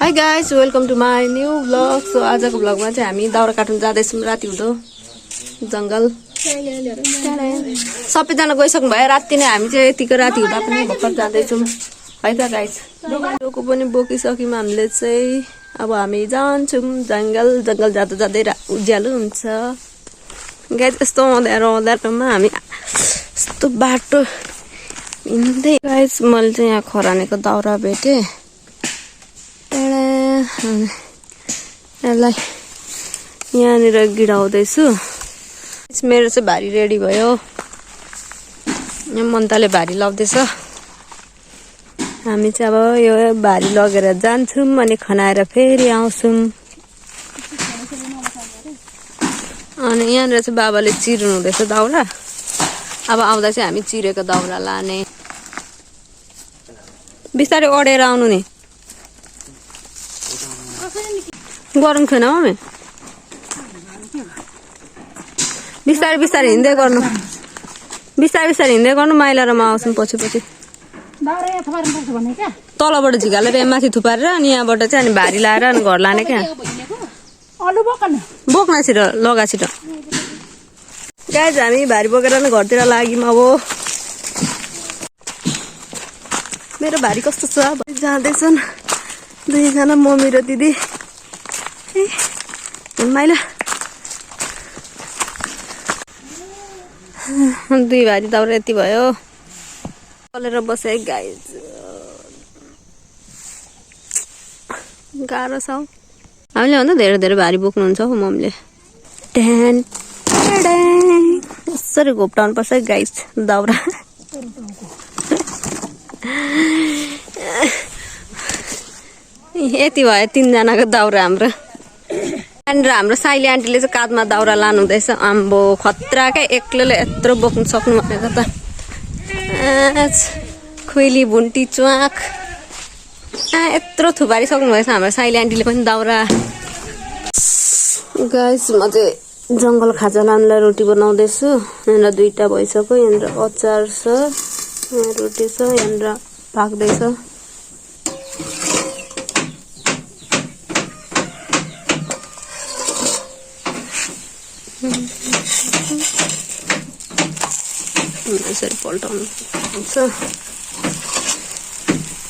Hi guys, welcome to my new vlog. So आजको भ्लगमा चाहिँ हामी दाउरा काट्न जाँदैछौँ राति हुँदो जंगल। सबैजना गइसक्नु भयो राति नै हामी चाहिँ यतिको राति हुँदा पनि भर्खर जाँदैछौँ है त गाइस। लोको पनि बोकिसक्यौँ हामीले चाहिँ अब हामी जान्छौँ जंगल जाँदा जाँदै उज्यालो हुन्छ गाइस। यस्तो अँध्यारोमा हामी यस्तो बाटो हिँड्दै गाइस मैले चाहिँ यहाँ खरानीको दाउरा भेटेँ। यसलाई यहाँनिर गिराउँदैछु। मेरो चाहिँ भारी रेडी भयो। मन्ताले भारी लाउँदैछ। हामी चाहिँ अब यो भारी लगेर जान्छौँ अनि खनाएर फेरि आउँछौँ। अनि यहाँनिर चाहिँ बाबाले चिर्नु हुँदैछ दाउरा। अब आउँदा चाहिँ हामी चिरेको दाउरा लाने। बिस्तारै ओढेर आउनु नि। गरम छैन मम्मी। बिस्तारै बिस्तारै हिँड्दै गर्नु। बिस्तारै हिँड्दै गर्नु। माइला र म आउँछौँ पछि पछि। तलबाट झिकालेर माथि थुपारेर अनि यहाँबाट चाहिँ अनि भारी लाएर अनि घर लाने क्या। बोक्न छिटो लगा छिटो। गाइस हामी भारी बोकेर नि घरतिर लाग्यौँ। अब मेरो भारी कस्तो छ जाँदैछन् दुईजना मम्मी र दिदी। माइला दुई भारी दाउरा यति भयो। चलेर बसे गाइस गाह्रो छ। हामीले भन्दा धेरै धेरै भारी बोक्नुहुन्छ हो मम्मीले। यसरी घोप्टाउनु पर्छ गाइस दाउरा। यति भयो तीनजनाको दाउरा हाम्रो। यहाँनिर हाम्रो साइली आन्टीले चाहिँ काँधमा दाउरा लानु हुँदैछ। आम्बो खतरा क्या एक्लैले यत्रो बोक्नु सक्नु भनेको त। खुइली भुन्टी च्वाक यत्रो थुपारी सक्नुभएछ हाम्रो साइली आन्टीले पनि दाउरा। गाइस म चाहिँ जङ्गल खाजा लानुलाई रोटी बनाउँदैछु। यहाँनिर दुईटा भइसक्यो। यहाँनिर अचार छ, यहाँ रोटी छ, यहाँनिर पाक्दैछ। यसरी पल्टाउनु हुन्छ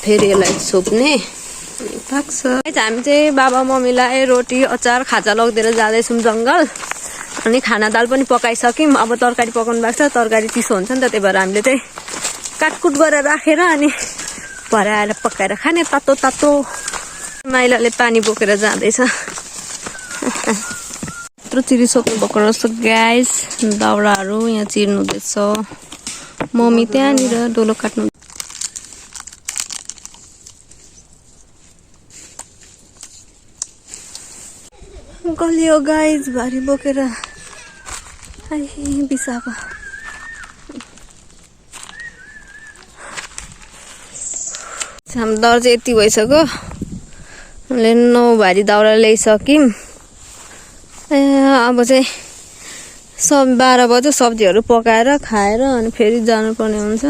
फेरि यसलाई छोप्ने अनि पाक्छ। हामी चाहिँ बाबा मम्मीलाई रोटी अचार खाजा लगिदिएर जाँदैछौँ जङ्गल। अनि खाना दाल पनि पकाइसक्यौँ। अब तरकारी पकाउनु भएको छ। तरकारी चिसो हुन्छ नि त, त्यही भएर हामीले चाहिँ काटकुट गरेर राखेर अनि भरे आएर पकाएर खाने तातो तातो। माइलाले पानी बोकेर जाँदैछ। यत्रो चिरिसक्नु भएको रहेछ गाइस। दाउराहरू यहाँ चिर्नु हुँदैछ। मम्मी त्यहाँनिर डोलो काट्नु। गलियो गाइस भारी बोकेर। बिसाको हाम्रो दाउरा चाहिँ यति भइसक्यो। हामीले 9 भारी दाउरा ल्याइसक्यौँ। अब चाहिँ 12 बज्यो। सब्जीहरू पकाएर खाएर अनि फेरि जानुपर्ने हुन्छ।